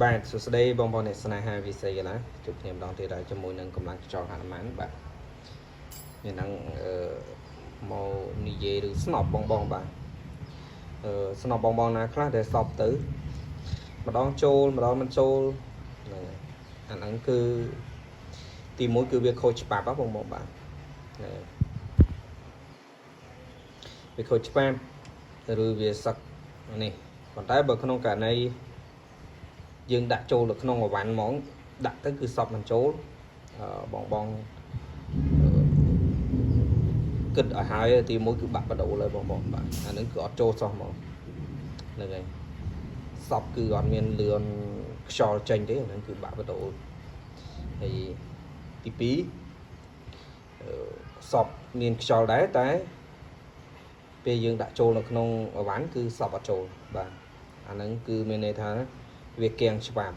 បាទសួស្តីបងប្អូនអ្នកស្នេហាវិស័យកីឡាជួបគ្នាម្ដងទៀតហើយជាមួយនឹងកម្លាំងខ្យល់ហនុមានបាទនេះហ្នឹងអឺមកនិយាយឬស្នប់បងបងបាទអឺស្នប់បងបងណាខ្លះដែលសប់ទៅម្ដងចូលម្ដងមិនចូលហ្នឹងហើយអាហ្នឹងគឺទីមួយគឺវាខូចច្បាប់ហ៎បងបងបាទហ្នឹងហើយវាខូចច្បាប់ឬវាសឹកនេះប៉ុន្តែបើក្នុងករណី យើងដាក់ចូលទៅក្នុងអវ៉ាន់ហ្មងដាក់ទៅគឺសពមិនចូលអឺបងបងអឺគិតឲ្យហើយទីមួយគឺបាក់បដូលហើយបងបងបាទអាហ្នឹងគឺអត់ចូលសោះហ្មងហ្នឹងហើយសពគឺអត់មានលឿនខ្យល់ចេញទេអាហ្នឹងគឺបាក់បដូលហើយទី2អឺសពមានខ្យល់ដែរតែពេលយើងដាក់ចូលនៅក្នុងអវ៉ាន់គឺសពអត់ចូលបាទអាហ្នឹងគឺមានន័យថាវាកៀងច្បាប់